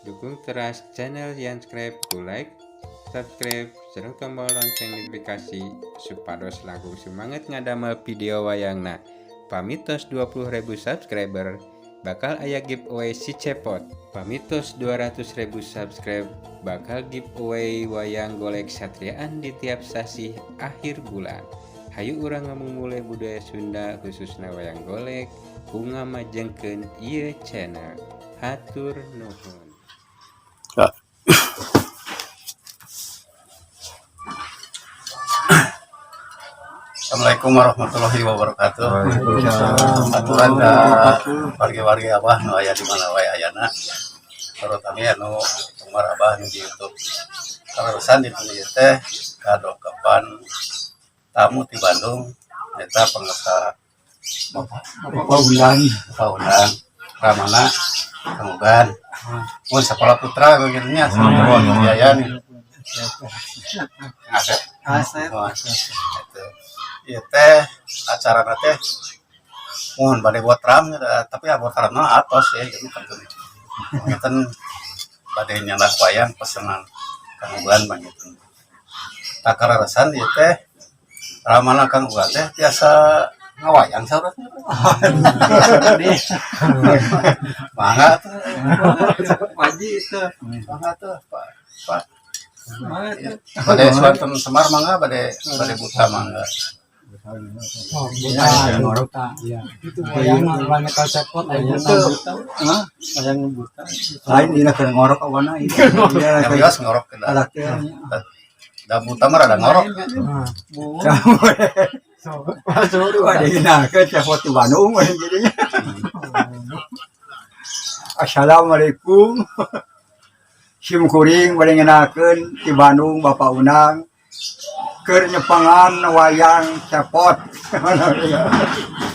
Dukung teras channel Yanscribe ku like, subscribe, sareng tombol lonceng notifikasi supados langkung semangat ngadamel video wayangna. Pami tos 20.000 subscriber bakal aya giveaway si Cepot. Pami tos 200.000 subscribe bakal giveaway wayang golek satriaan di tiap sasih akhir bulan. Hayu urang ngamumule budaya Sunda, khususna wayang golek, ku ngamajengkeun ieu channel. Hatur nuhun. Ya. Assalamualaikum warahmatullahi wabarakatuh. Aturan ka wargi-wargi Abah nu aya di mana wae ayana. Terutama anu penggemar Abah nu di YouTube. Kaleresan di ieu teh kadongkapan tamu di Bandung, eta pengersa Bapak. Bapak undang. Bapak undang Ramana Kang Ugan. Mun sekolah putra begitu nya, sama Yayan. Asep. Asep. Oh, itu. Ieu teh acarana teh mohon bade botram tapi ya botramna atos ya gitu kan. Panginten bade nyandak wayang pesenan Kang Ugan panginten. Tah, kaleresan ieu teh Ramana Kang Ugan teh tiasa ngawayang saurasna. Mangga tuh. Wajib itu. Mangga tuh, Pak. Pak. Mangga tuh. Bade suanten Semar mangga, bade bade buta mangga. Oh, buta, buta. Iya. Itu wayang wayang cepot aya Itu. Buta. Hah? Wayang buta. Lain dina keur ngorok awana itu. Iya, Yang wios ngorok ke ada teh. Da buta mah rada ngorok. Bu. Wah, dina ke cepot di Bandung we jadinya. Assalamualaikum. Sim kuring bade ngenakeun di Bandung Bapak Unang keur nyepangan wayang cepot.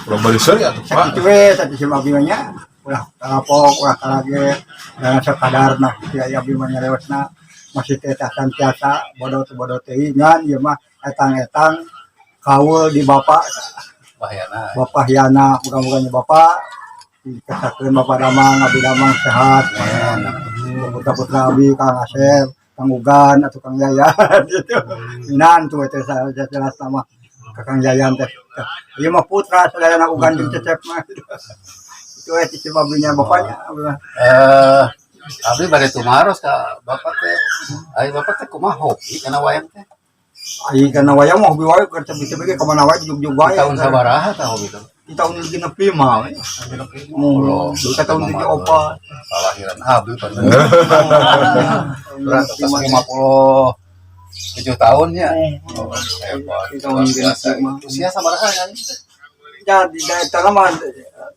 Ulah balik seuri atuh, Pak. Sakitu we tadi sim abdi mah nya. Ulah kapok, ulah kalage dan sakadarna kitu aya abdi mah nyarewesna masih teh tahan tiasa bodoh teu bodoh teuing, ngan ieu mah etang-etang kaul di bapak. Bahayana. Bapak Yana, mudah-mudahan bapak dikesakeun, Bapak Damang, Abi Damang sehat, putra-putra Abi, Kang Asep, Kang Ugan atau Kang Yayan gitu, minantu teh saya jelas nama ke Kang Yayan teh. Ieu mah putra sadayana Ugan jeung Cecep mah gitu. Itu we cicip abinya bapaknya abi mah. Abdi bade tumaros ka bapak teh. Ai bapak teh kumaha hobi kana wayang teh? Ai kana wayang mah hobi wae, keur tebi-tebi ge ka mana wae jug-jug Di wae. tahun sabaraha tah hobi teh? Di tahun 65 we. Oh, di tahun 74. Kalahiran abdi pan. Berarti pas 57 tahun ya. Oh, hebat. Di tahun Luar biasa. 65. Usia sabaraha kan? Ya, di daerah mah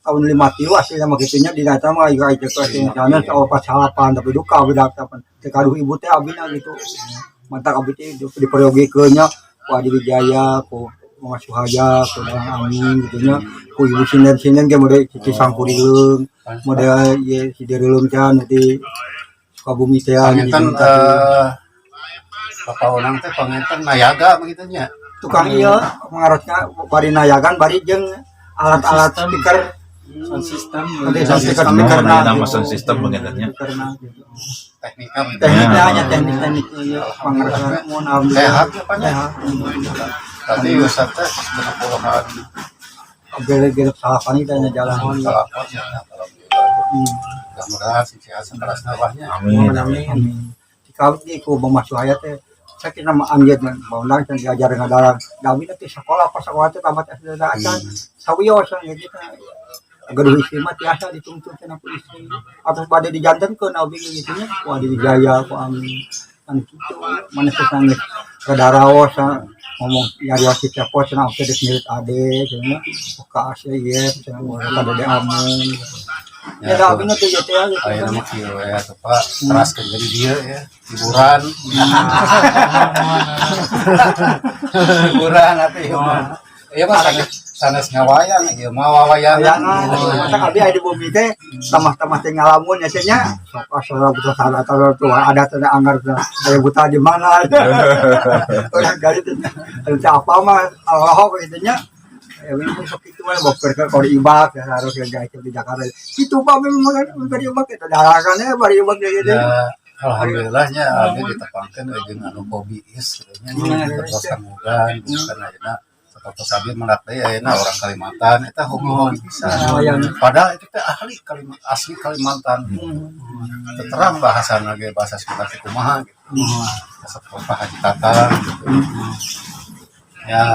tahun 53 aslinya mah gitunya, di daerah mah juga itu aslinya sana opat salapan, tapi duka abdi dapat teu kaduh ibu teh abina gitu, mantak abdi teh diperyogikeun nya ku Adi Wijaya, ku Mama Suhaya, ku Dang Amin gitu nya, ku ibu sinden-sinden ge, model Cici Sangkurileung, model ye si Dirileung teh anu di Sukabumi teh anu Panginten di Bapak Unang teh panginten nayaga begitu nya. Tukang ieu mengarotnya bari nayagan bari jeung alat-alat speaker. Sound system. Nanti sound speaker. Sistem. Speaker. Oh, nah, nama sound system pangintennya. Speakerna gitu. Teknika begitu. Tekniknya Ya. hanya teknik-teknik ieu pangarsa mun alhamdulillah. Sehat ya, Pak, ya? Sehat. Tadi Ustaz teh 60-an. Gele-gele salapan itu hanya jalan. Salapan ya, alhamdulillah. Mudah-mudahan sing sehat saterasna wahnya. Amin. Amin. Amin. Dikawit di ku Mama Suhaya teh sakit nama anjeun baundang can diajar ngadalang. Dami teh sekolah, pas sekolah teh tamat SD da acan sawios ya gitu. Gaduh istri mah tiasa dituntut cenah ku istri. Atau bade dijantenkeun abdi gitu nya ku Adi Wijaya, ku Amin. Kan kitu mana teh sanggeus rada raos ngomong nyarios si cepot cenah, oke geus mirit ade cenah ka ase ieu cenah ka dede amun. Ya, da abdi teh teh gitu. Ayeuna mah kieu we atuh, Pak, teraskeun jadi dieu ya, hiburan. Hiburan atuh ieu mah. Ieu mah sanes sanes ngawayang, ieu mah wawayangan. Wayangan. Masa abdi aya di bumi teh tamah-tamah teh ngalamun ya cenah sok asal buta sada atau tuh ada teh anggar teh aya buta di mana. Urang gali teh anu teh apa mah Allah gitu nya. Ya memang sok itu mah boker ke kori ibak ya harus ya guys di Jakarta. Itu Pak memang kan bari ibak itu dalakannya bari ibak gitu. Ya, alhamdulillahnya abdi ditepangkeun jeung anu hobiis gitu nya. Terus kamugan bukan ayeuna sapertos abdi melak deui ayeuna orang Kalimantan eta hobi-hobi pisan. Padahal itu teh ahli Kalimantan, asli Kalimantan. Terang bahasana ge bahasa Sunda teh kumaha gitu. Sapertos Pak Haji Tatang gitu. Ya,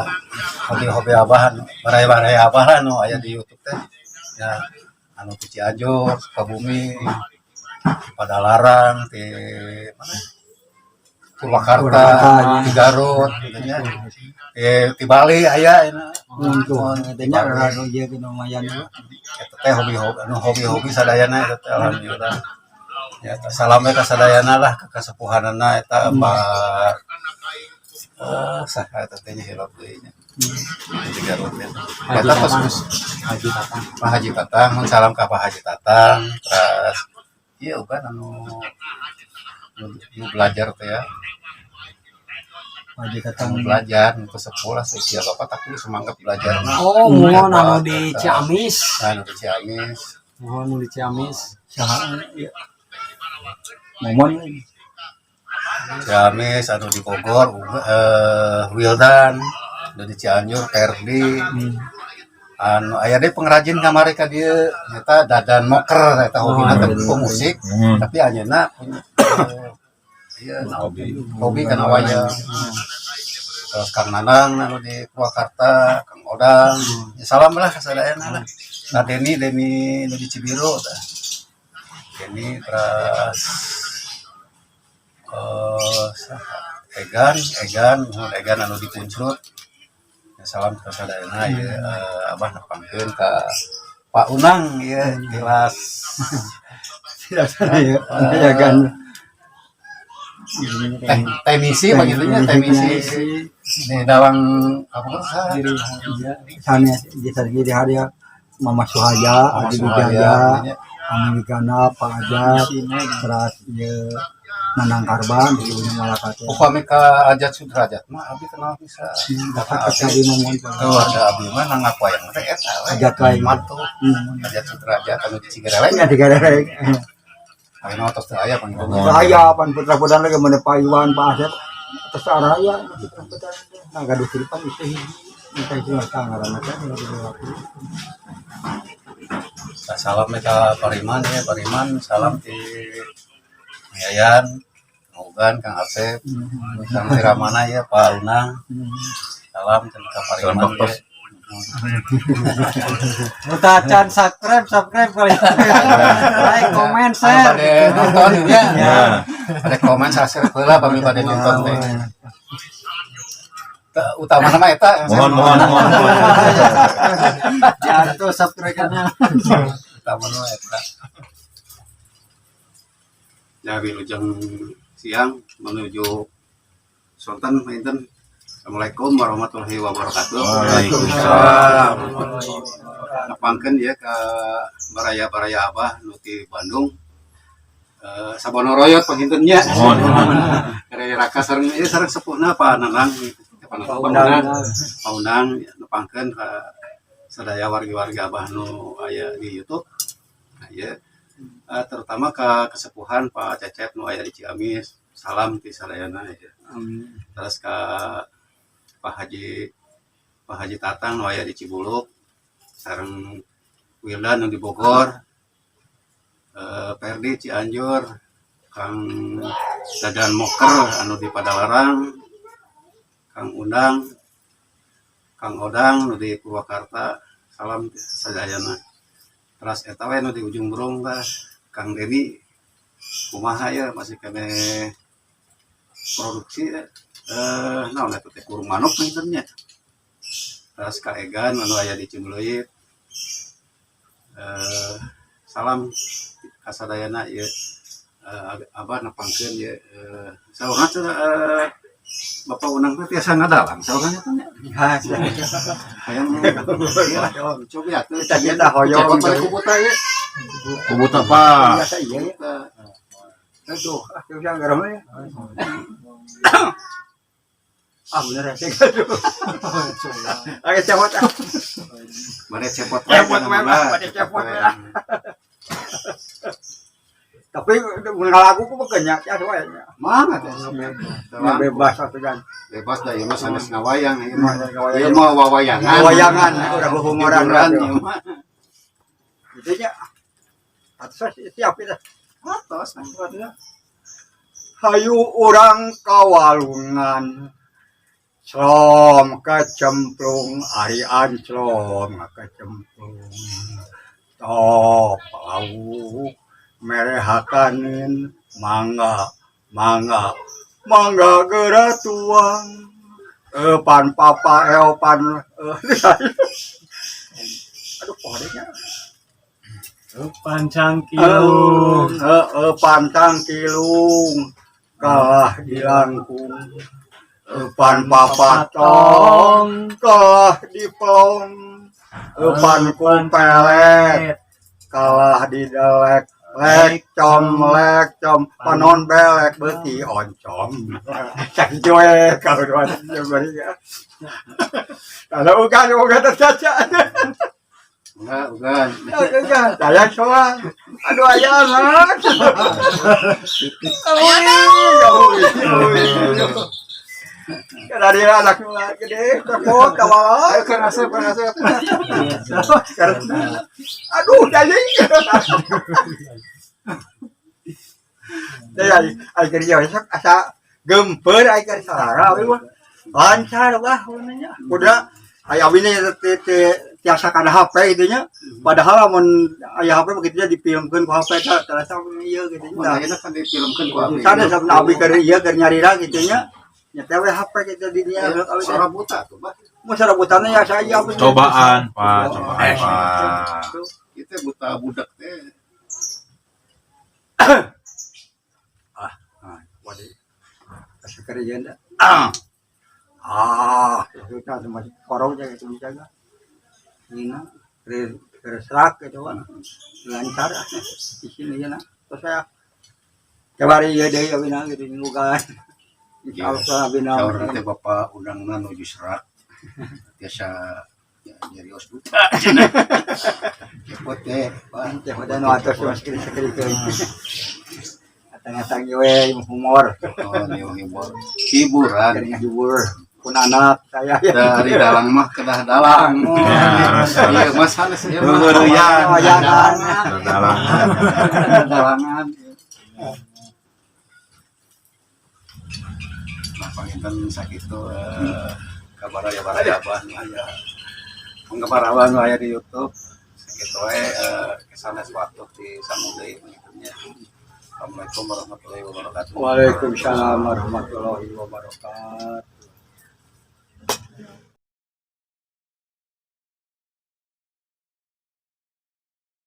hobi-hobi abah anu baraya-baraya abah lah nu aya di YouTube teh. Ya, anu ti Cianjur, Sukabumi, Padalarang, di mana? Purwakarta, di Garut, gitu nya. Di Bali aya ini. Untuk Di nya Bali. rada ieu ge lumayan. Eta teh hobi-hobi anu hobi-hobi sadayana eta teh alhamdulillah. Ya, eta salam we ka sadayana lah ka kasepuhanana eta Pak saha eta teh nya hilap deui nya. Di Garut ya. Haji Eta tos Tatang. geus Haji Tatang. Pak Haji Tatang, mun salam ka Pak Haji Tatang, terus iya kan anu nu, nu belajar teh ya, Haji Tatang. anu belajar nu sekolah seusia bapak tapi semangat belajar mah. Oh, mohon anu di Ciamis. Anu di Ciamis. Mohon anu di Ciamis. Saha ieu? Momon. Ciamis anu di Bogor Wildan, anu di Cianjur Perdi. Anu aya deui pengrajin kamari ka dieu eta Dadan Moker eta hobina teh pemusik tapi anjeunna punya iya Hobi. Hobi kana wayang. Terus Kang Nanang anu di Purwakarta, Kang Odang. Ya, salam lah ka sadayana lah. Nah Deni, Deni nu di Cibiru tah. Deni terus saha? Egan, Egan, muhun Egan anu di Punclut. Ya, salam ka sadayana ya, abah nepangkeun ka Pak Unang ya tilas. Tidak sana ya. Ya kan. Teh teknisi panggilannya teknisi di dalam apa saha? Diri Harja. Sana di sana di hari ya Mama Suhaya, Mama Adi Suhaya, Wijaya, nya. Ami Wigana, Pak Ajat, terus ieu Nanang Karban di Ujung Malaka teh. Upami ka Ajat Sudrajat mah abdi kenal bisa. Dapat ka abi mah. Tuh ada abdi mah nanggap wayang teh eta we. Ajat lain. Mantu. Ajat Sudrajat anu di Cigereleng. Ya digarereng. Ayeuna tos teu aya panggilan. Oh. Saya pan putra-putra lagi mana Pak Iwan, Pak Asep, terus araya putra-putra nah gaduh tiripan istri hiji. Minta itu lah ngaranna teh. Nah, salam ka Pariman ya, Pariman salam ti Yayan, Ugan, Kang Asep, Kang Tiramana ya, Pak Unang. Salam ka Salam Pariman ya. baktos. Udah can subscribe, subscribe kali. Like, comment, Anu share. bade nonton ya. Ya. Bade komen subscribe heula pami bade nonton teh. Teu utama nama eta. Mohon, mohon, mohon, mohon. Jatuh subscribe-nya. Utama nama eta. Ya wilujeng siang menuju sonten pinten. Assalamualaikum warahmatullahi wabarakatuh. Waalaikumsalam. Nepangkeun ya ke baraya-baraya abah nu ti Bandung. Sabono royot panginten nya. Mohon, mohon. Raya raka sareng ieu sareng sepuhna Pak Nanang Pak Nanang, Pak Unang, Pak Unang nepangkeun ka sadaya wargi-wargi abah nu aya di YouTube. Nah, ieu terutama ke kesepuhan Pak Cecep nu aya di Ciamis. Salam ti sadayana ya. Terus ke Pak Haji Tatang nu aya di Cibuluk sareng Wildan nu di Bogor, Perdi Cianjur, Kang Dadan Moker anu di Padalarang, Kang Undang, Kang Odang nu di Purwakarta, salam sadayana. Terus eta we nu di Ujung Berung tah Kang Dedi kumaha ya masih keneh produksi naon eta teh kurung manuk panginten nya. Terus ka Egan anu aya di Ciumbuleuit. Salam ka sadayana ieu abah nepangkeun ieu saurna cenah Bapak Unang teh tiasa ngadalang saurna teh nya. Hayang iya coba ya tuh. Kita hoyong. Cepot balik kubuta ieu. Kubut apa? Biasa iya ya. Aduh, ah, yang garamnya. Ah, bener ya. Oke, cepot. Bade cepot wae Cepot kana wae, mah. Bade cepot wae. Tapi ngalagu ku beukeunya ya wae. Mana teh? Ya, bebas atuh kan. Bebas da ieu mah sanes ngawayang ieu mah. Ngawayang. Ieu mah wawayangan. Wayangan, udah humoran Hiburan ieu mah. Gitu nya. Atos siap ya. Atos atuh. Hayu urang kawalungan. Slom kecemplung ari anclom kecemplung. Top lauk merehakanin mangga mangga mangga geura tuang. Epan papa eopan aduh pohonnya. Pancang kilung. Heeh, pantang kilung kalah dilangkung. Eupan papatong kalah dipelong. Eupan kumpelek kalah didelek. Lek com lek com panon belek beuki oncom. Sakitu we karuan bari. Kalau ugan ugan tercaca. Enggak, bukan. Enggak, saya soal. Aduh ayah anak. Dari anak gede, tepok, kawal. Ayo kan asep, kan asep. Aduh, jadi. Saya akhirnya besok asa gemper akhir sarara we mah. Lancar wah nya. Udah aya abina tiasa kana HP gitu nya. Padahal lamun aya HP begitu nya difilmkeun ku HP teh terasa ieu gitu Mun nya. ayeuna kan difilmkeun ku abdi. Sanes sabna abi keur ieu keur nyarira gitu nya. Nya teh we HP gitu di dinya. Suara buta tuh, Bah. Mun sarabutanna ya saya abi. Cobaan, Pak, cobaan, Pak. Itu buta budak teh. Ah, waduh. Asa keur ieu da. Ah, itu kan masih korong aja gitu bisa enggak. Ini serak gitu kan. Lancar di sini ya nah. Terus saya kebari ya deui abina gitu nyugan. Insyaallah abina. Saur teh Bapak undangna nuju serak. Biasa ya, nyerios buta cenah. Cepot teh, Pak. Teh udah nu atos masih sekali sekali. Atang-atang we humor. Oh, nih, hibur. Hiburan. Keur ngahibur pun anak saya ya. Dari dalang mah kedah dalang. Iya, Mas sanes ieu mah. Heureuyang. Wayangan. Dalang. Dalangan. Nah, panginten sakitu kabar aya baraya abah nu aya. Penggemar abah nu aya di YouTube. Sakitu we kesanes waktu di sambung deui pangintennya. Assalamualaikum warahmatullahi wabarakatuh. Waalaikumsalam warahmatullahi wabarakatuh.